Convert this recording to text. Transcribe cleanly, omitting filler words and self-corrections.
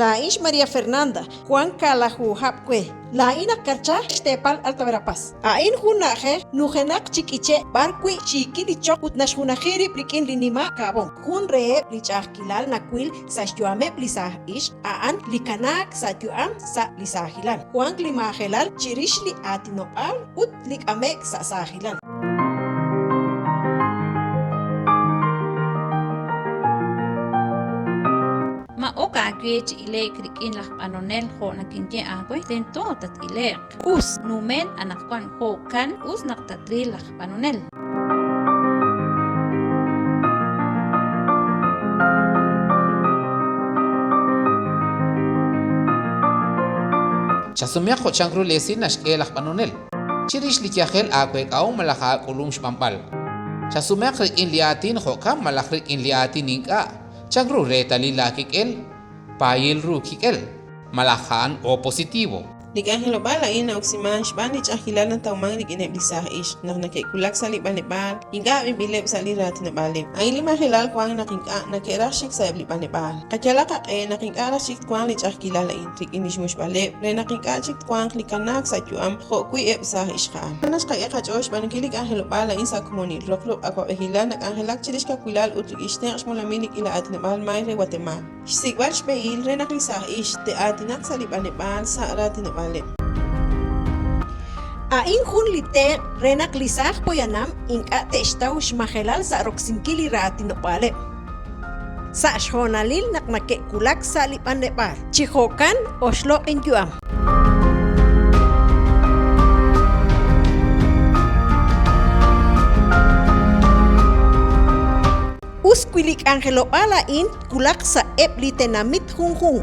Laa'in xMaria Fernanda, wank kaalaju hab' we. Laa'in aj Karcha, xteepal Alta Verapaz. A'in jun na'ajej nujenaq chi k'iche' b'ar wi' xiikil li choql ut naxjunaji rib' rik'in li nima' Kaab'on. Jun reheb' li ch'a'ajkilal nawil sa' xyu'ameb' li saaj ixq a'an li kanaak sa' yu'am sa' li saajilal. Wank li maajelal chirix li aatinob'aal ut li k'ame'k sa' saajilal. Ma ok aawe chi ile'k rik'in laj b'anonel jo' nakinye aawe? Tento tat-ile'q. Us, numen anaqwan jo'kan us naq tatril laj b'anonel. Chasumehaq jo' chank ru li esil naxk'e laj b'anonel. Chirix li yajel aaweek'ahom malaj aak'ulum xb'anb'al. Chasumehaq rik'in li aatin jo'kan malaj rik'in li aatin ink'a'. Chan ru reetalil laakik'el? Paayil ru kik'el, malaj a'an O positivo. Li k'anjelob'aal a'in na'oksiman xb'aan li ch'a'ajkilal natawman rik'ineb' li saaj ixq naq nake'wulak sa' li b'aneb'aal ink'a' ab'inb'ileb' sa' li raatinob'aaleb'. A'in li majelal wank naq ink'a' nake'raj xik sa'eb' li b'aneb'aal. Qayalaq qaq'e naq ink'a' raj chik twanq li ch'a'ajkilal a'in rik'in li xmuxb'aleb' re naq ink'a' chik twanq li kanaak sa' yu'am jo' wi' eb' saaj ixqa'al. Naxqak'e qach'ool xb'aanunkil li k'anjelob'aal a'in sa' komonil, roq ruq' awa'b'ejilal nak'anjelak chirix kawilal ut rik'in xtenq' xmolamil li k'iila aatinob'aal maay re Watemaal. Xsik'b'al xb'ehil re naq li saaj ixq te'aatinaq sa' li b'aneb'aal sa' raatinob'aaleb'. A'in jun li tenq' re naq li saaj poyanam ink'a' te'xtaw xmajelal sa' roksinkil li raatinob'aaleb'. Sa' xhoonalil naq nake'wulak sa' li b'anleb'aal. Chi jo'kan oxloq' inyu'am. Us wi li k'anjelob'aal a'in twulaq sa' eb' li tenamit junjunq.